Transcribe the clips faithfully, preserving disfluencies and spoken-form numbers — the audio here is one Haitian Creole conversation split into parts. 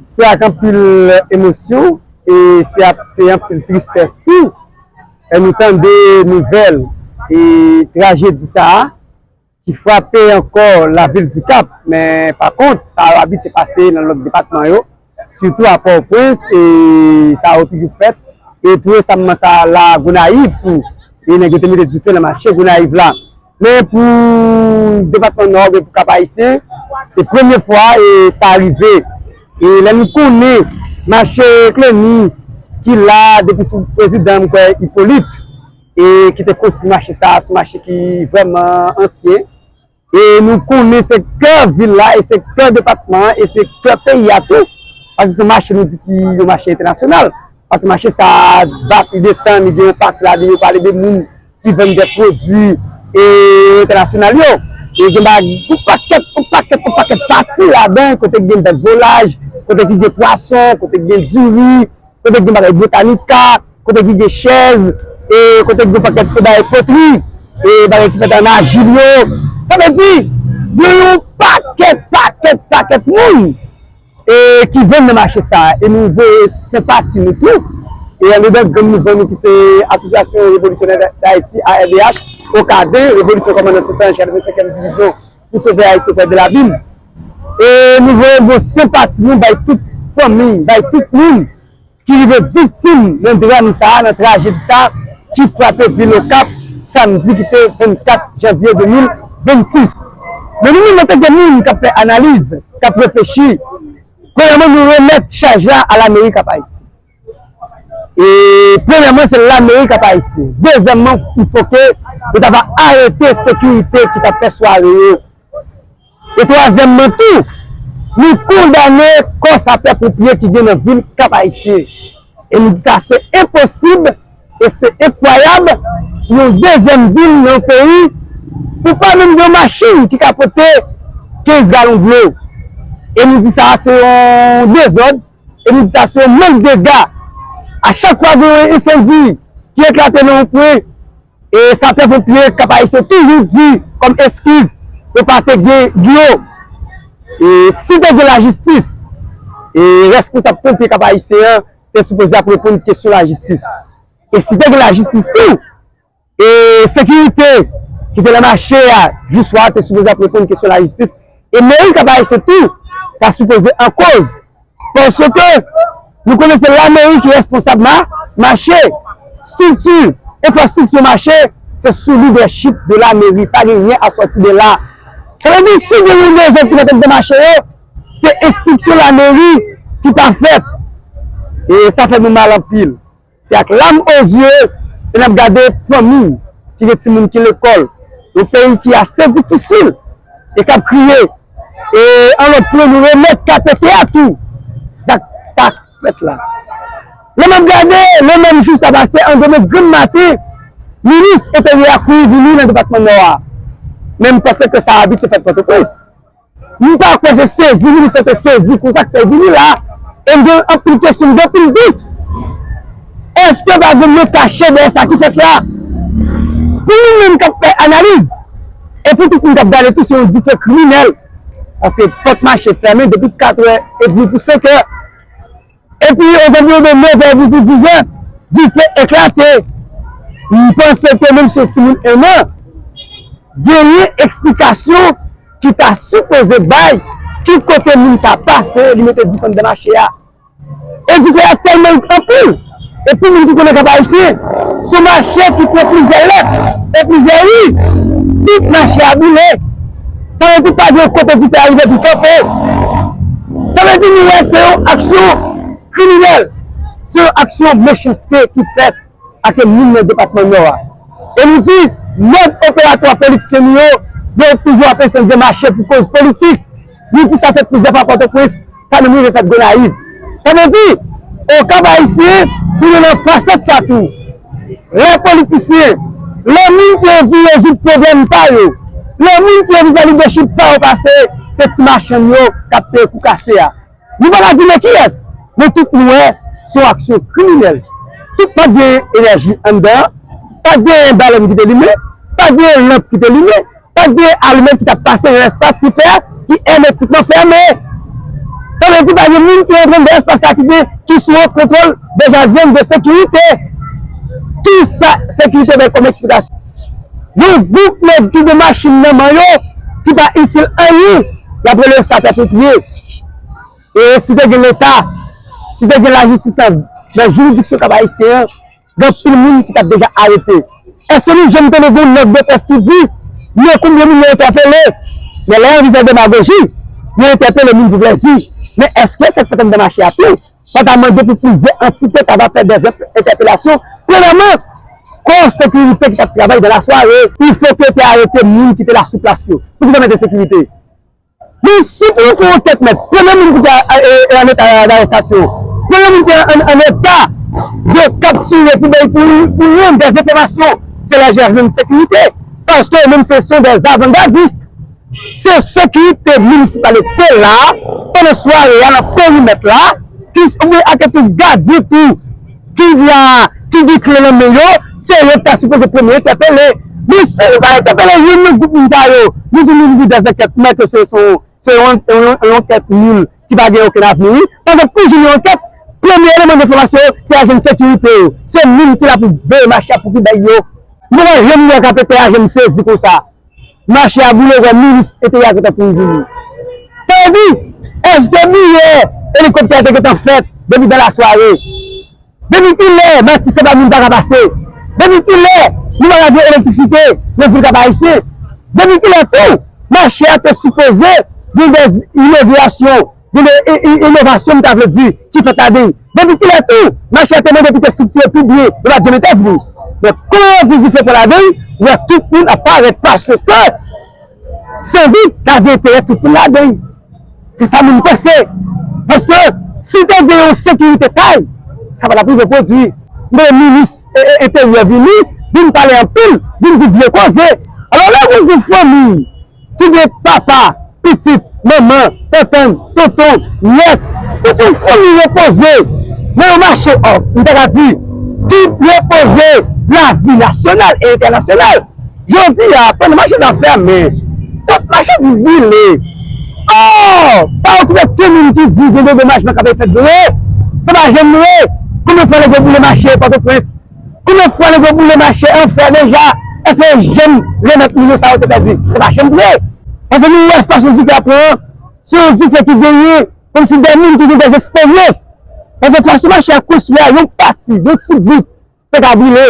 Se ak anpil emosyon e se ak anpil tristès tou, e nou tande nouvèl e trajedi sa a ki frape ankò lavil Dikap. Men pa kont, sa yo abitye pase nan lòt depatman yo, sitou a Pòtoprens, e sa yo toujou fèt. E tou resaman sa la Gonayiv tou, e nèg yo te mete dife nan mache Gonayiv la. Men pou depatman Nò oubyen pou Kap Ayisyen, se premye fwa e sa rive. E lè nou konnen mache Kleni ki la depi sou prezidan, m kwè, Ipolit, e ki te konstwi mache sa a, se yon mache ki vrèman ansyen. E nou konnen se kè vil la, e se kè depatman an, e se kè peyi a tou. Paske se yon mache, nou di, ki yon mache entènasyonal. Paske mache sa a bat, li desann, li gen yon pati ladan yo pale de moun ki vann de pwodui e entènasyonal yo. E gen ba-, yon pakèt, yon pakèt, yon pakèt pati ladan, kote ki gen bèt volaj, kote ki gen pwason, kote ki gen diri, kote ki gen bagay botanika, kote ki gen chèz, e kote ki gen pakèt bagay potri, e bagay ki fèt an ajil yo. Sa vle di, gen yon pakèt, pakèt, pakèt moun e ki vann nan mache sa a. E nou voye senpati nou tou. E anndan gang mouvman nou ki se Asosyasyon Revolisyonè Dayiti, A R D H, Okaden, Revolisyon Kòmandan Sentanj, katrevensenkyèm divizyon pou sove Ayiti oprè de lavil. E nou voye bon senpati nou bay tout fanmi, bay tout moun ki rive viktim nan dram sa a, nan trajedi sa a, ki frape vil Okap, samdi ki te vennkat janvye de mil vennsis. Men nou menm, antanke moun k ap fè analiz, k ap reflechi, premyèman, nou remèt chaj la a lameri Kap Ayisyen. E premyèman, se lameri Kap Ayisyen. Dezyèmman, il faut que yo ta va arete sekirite ki t ap fè sware yo. E twazyèmman tou, nou kondane kò sapè ponpye ki gen nan vil Kap Ayisyen. E nou di sa se enposib e se enkwayab pou yon dezyèm vil nan yon peyi pou pa menm gen yon machin ki ka pote kenz galon dlo. E nou di sa se yon dezòd, e nou di sa se yon mank dega. A chak fwa gen yon ensandi ki eklate nan yon kwen, e sapè ponpye Kap Ayisyen toujou di kòm eskiz yo pa te gen dlo. E si te gen lajistis, e reskonsab ponpye Kap Ayisyen an te sipoze ap reponn kesyon lajistis. E si te gen lajistis tou, e sekirite ki te nan mache a jou swa a te sipoze ap reponn kesyon lajistis. E meri Kap Ayisyen tou ta sipoze an koz. Paske nou konnen se lameri ki responsab ma-, mache, estrikti, enfrastrikti mache, se sou lidèchip de lameri, pa gen ryen a sòti de la. Sa vle di, si gen yon dezòd ki nan tèt de mache yo, se estriksyon lameri ki pa fèt. E sa fè nou mal anpil. Se ak lam o zye ke n ap gade fanmi ki gen timoun ki lekòl, yon peyi ki ase difisil e k ap kriye. E an lòt pwen, nou remèt K P T a tou. Sa, sa k fèt la. Lè m ap gade, le menm jou sa pase, an demen granm maten, minis enteryè a kouri vini nan depatman Nò a. Men m panse ke sa abitye fèt Pòtoprens. M pa kwè se sezi minis lan te sezi konsa k fè l vini la. E m gen anpil kesyon, m gen anpil dout. Èske pa gen men kache dèyè sa ki fèt la? Pou nou menm k ap fè analiz, e pou tout moun k ap gade tou, se yon dife kriminèl. Paske pòt mache fèmen depi katrè edmi pou senkè. Epi, ozanbiyon de nevè pou dizè, dife eklate. M panse ke menm si yon timoun en an, genyen eksplikasyon ki ta sipoze bay ki kote moun sa pase, li mete dife anndan mache a. E dife a tèlman anpil. E pou moun ki konnen Kap Ayisyen, se yon mache ki pran plizyè lèt e plizyè ri. Tout mache a boule. Sa vle di pa gen yon kote dife a rive pou kanpe. Sa vle di nou wè se yon aksyon kriminèl. Se yon aksyon mechanste ki fèt ak moun nan depatman Nò a. E nou di, mòd operatwa politisyen nou yo, yo toujou ap ensandye mache pou koz politik. Nou di sa fèt plizyè fwa Pòtoprens, sa menm rive fèt Gonayiv. Sa vle di, Okap Ayisyen tounen nan fasèt sa tou. Lè politisyen, lè moun ki anvi rezoud pwoblèm pa yo, lè moun ki anvi fè lidèchip pa yo pase, se ti machann yo k ap peye kou kase a. Nou pa ka di men kiyès, men tout nou wè se yon aksyon kriminèl. Tout, pa t gen enèji anndan an, pa t gen balèn ki te limen, pa t gen lanp ki te limen, pa t gen alimèt ki t ap pase nan espas ki fè, ki èmètikman fèmen. Sa vle di pa gen moun ki rantre nan espas la ki gen, ki sou wòt kontwòl de Jazz Vann, de sekirite. Kisa sekirite bay kòm eksplikasyon? Yon gwoup nèg ki gen machin nan men yo, ki pa itil anyen, y ap rele yo sapè ponpye. E si te gen Leta, si te gen lajistis nan, nan jiridiksyon Kap Ayisyen an, gen anpil moun ki t ap deja arete. Èske nou janm tande gen yon nòt de près ki di, men konbyen moun yo entèpele? Men lè yo anvi fè demagoji, yo entèpele moun pou plèzi. Men èske sa k fèt anndan mache a tou? Sa ta mande pou plizyè antite ta va fè dèzèt entèpelasyon. Premyèman, kò sekirite ki t ap travay nan lasware, il faut que te arete moun ki te la sou plas yo. Poukisa mete sekirite? Men si pou nou fè yon ankèt, mèt, premye moun ki te a- e- e- an eta darestasyon, premye moun ki an, an eta de kaptire pou bay pou, pou rann dèzenfòmasyon, se lajazan sekirite. Paske yo menm se son dèzavangardis. Se sekirite minisipal yo te la pandan sware a nan perimèt la, ki oubyen ake tou gadyen tou ki la, ki gen kle nan men yo, se yo ki ta sipoze premye entèpele. Men si nou pa entèpele youn nan gwoup moun sa yo, nou di nou vide dèzankèt, mèt, se son, se yon, yon, yon ankèt nil ki pa gen okenn avni, wi. Paske pou jwenn yon ankèt, premye eleman de enfòmasyon yo, se ajan sekirite yo. Se moun ki la pou veye mache a pou ki bay yo. Nou pa janm wè kapete a janm sezi konsa. Mache a boule, wè minis enteryè a gentan kouri vini. Sa vle di, èske biyè elikoptè a te gentan fèt depi dan lasware? Depi kilè Matis se pa moun pa ka pase? Depi kilè nou pa ka gen elektrisite nan vil Kap Ayisyen? Depi kilè tou mache a te sipoze gen de inogirasyon, gen de i- i- inovasyon, m ta vle di, ki fèt ladan l? Depi kilè tou mache a te mande pou te estrikti yo pi byen, yo pa t janm entèvni? Men kòman yo di dife pran ladan l, wè tout moun ap parèt paske Sandout, ta gen enterè tout moun ladan l. Se sa moun panse. Paske si te gen yon sekirite kay, sa pa t ap rive pwodui. Men minis e- e- enteryè vini, vin pale anpil, vin di vye koze. Alò lè yon gwoup fanmi ki gen papa, pitit, manman, tantann, tonton, nyès, tout yon fanmi repoze nan yon mache, ò, m ta ka di, ki repoze lavi nasyonal e entènasyonal. Jodi a, pandan mache sa fèmen, tout machandiz brile. Ò, pa okipe okenn moun ki di gen de domajman k ap fèt vre. Se pa janm vre. Konbyen fwa nèg yo boule mache Pòtoprens? Konbyen fwa nèg yo boule mache Anfè deja? Èske yo janm remèt moun yo sa yo te pèdi? Se pa janm vre. Paske nou wè fason dife a pran an, se yon dife ki genyen kòmsi de moun ki gen de eksperyans. Paske fason mache a konstwi a, yon pati, yon ti bout te ka brile,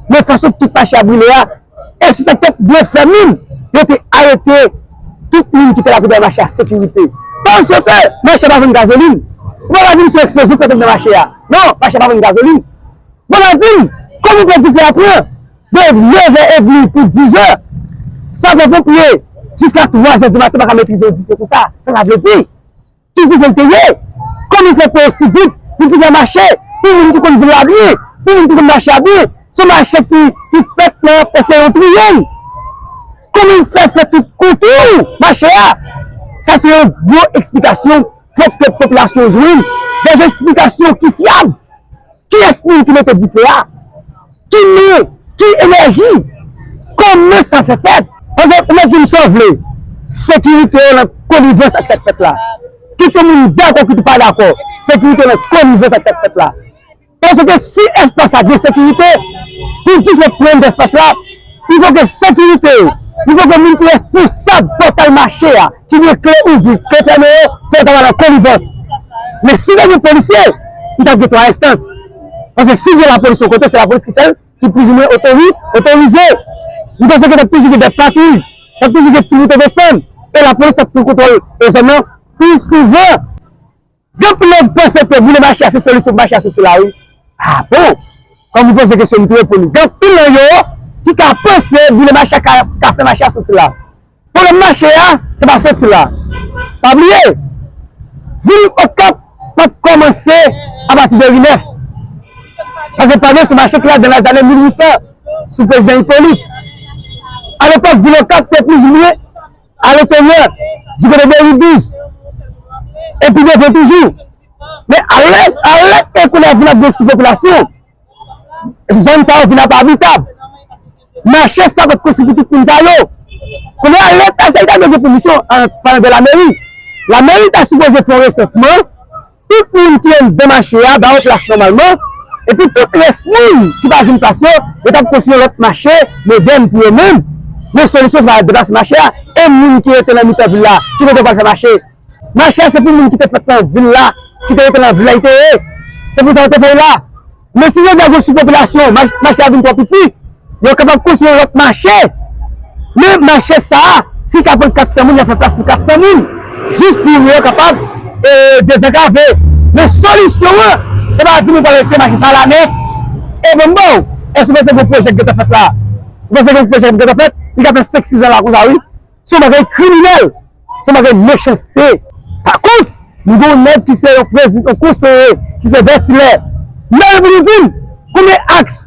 men fason tout mache a brile a, e se sa k te dwe fè menm, yo te arete tout moun ki te la pou bay mache a sekirite. Paske mache a pa vann gazolin. Ou pa ka di m se yon eksplozif k fèt anndan mache a. Non, mache a pa vann gazolin. Bon, pa di m, kòman w fè dife a pran de nevè edmi pou dizè, sapè ponpye jiska twazè di maten pa ka metrize yon dife konsa? Sa sa vle di? Ki dife l te ye? Kòman fè pou osi vit pou dife a mache? Pou moun ki konn vil la byen, pou moun ki konn mache a byen, se yon mache ki, ki fèt nan prèske yon triyang. Kòman fè fè tout kontou mache a? Sa se yon gwo eksplikasyon fòk ke popilasyon jwenn, de eksplikasyon ki fyab. Kiyès moun ki mete dife a? Ki men? Ki enèji? Kòman sa fè fèt? Paske ou mèt di m sa w vle, sekirite yo nan konivans ak sa k fèt la. Kit yon moun dakò, kit ou pa dakò, sekirite yo nan konivans ak sa k fèt la. Paske si espas la gen sekirite, pou dife pran espas la, il faut que sekirite yo, il faut que moun ki responsab pòtay mache a, ki gen kle ouvri, kle fèmen yo, fò yo travay nan konivans. Men si te gen polisye, li t ap gen twa enstans. Paske si gen lapolis yon kote, se lapolis ki sèl ki plizoumwen otori- otorize. M panse ke t ap toujou gen de patwouy, t ap toujou gen ti moute desann, e lapolis t ap pran kontwòl e zòn nan pi souvan. Gen anpil nèg panse ke boule mache a se solisyon pou mache a soti la, wi. A bon? Kòm ou poze kesyon, m tou reponn ou. Gen anpil nan yo ki ka panse boule mache a ka, ka fè mache a soti la. Pwoblèm mache a, se pa soti la. Pa bliye, vil Okap pa t kòmanse apati de Ri Nèf. Paske pandan se yon mache ki la dan lèzane mil uit san, sou prezidan Ipolit. Alepòk, vil Okap te plizoumwen a lenteryè, di kote de Ri Douz, epi devan toujou. Men alè, alè ke kounye a vin ap gen sou popilasyon, zòn sa yo vin ap abitab. Mache sa pa t konstwi pou tout moun sa yo. Kounye a, leta sa li ta dwe gen pèmisyon an palan de lameri. Lameri ta sipoze fè yon resansman, tout moun ki anndan mache a ba yo plas nòmalman, epi tout rès moun ki pa jwenn plas yo, yo t ap konstwi yon lòt mache modèn pou yo menm. Men solisyon se pa deplase mache a, e moun ki rete nan mitan vil la, ki kote yo pral fè mache? Mache a se pou moun ki te fèt nan vil la, ki te rete nan vil la, li te ye. Se pou sa yo te fè l la. Men si jodi a gen yon sipopilasyon, mach- mache a vin twò piti, yo kapab konstwi yon lòt mache. Men mache sa a, si l ka pran kat san moun, y ap fè plas pou kat san moun. Jis pou yo kapab e, dezankave. Men solisyon an, se pa di nou pral retire mache sa a la nèt. E bon, bon, èske w panse gen yon pwojè k gentan fèt la? Ou panse gen yon pwojè k gentan fèt? Li ka fè senk, sis an la konsa, wi. Se yon bagay kriminèl. Se yon bagay mechanste. Pa kont, nou gen yon nèg ki se yon prezidan, yon konseye, ki se Bètilè. Mande pou nou di m, konbyen aks,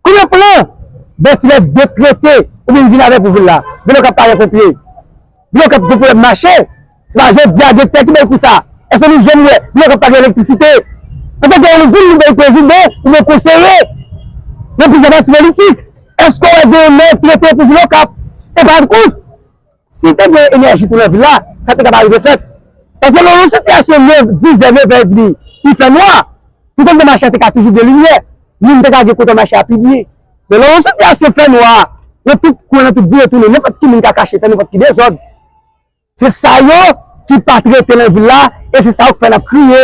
konbyen plan Bètilè dekrete oubyen vin avè pou vil la? Vil Okap pa gen ponpye. Vil Okap gen pwoblèm mache. Se pa jodi a gen tè ki bay pou sa. Èske nou jwenn wè Vil Okap pa gen elektrisite? Antanke yon vil nou bay prezidan oubyen konseye nan plizyè pati politik. Èske w wè gen yon nèg trete pou Vil Okap? E pa kont, si te gen enèji tou nan vil la, sa te ka pa rive fèt. Paske nan yon sitiyasyon nèf, dizè, nevè edmi, li fè nwa, tout anndan mache a te ka toujou gen limyè, moun te ka gen kote mache a pi byen. Men nan yon sitiyasyon fè nwa, nan tout kwen, nan tout vil yo tounen, nenpòt ki moun ka kache fè nenpòt ki dezòd. Se sa yo ki pa trete nan vil la, e se sa yo k fè n ap kriye.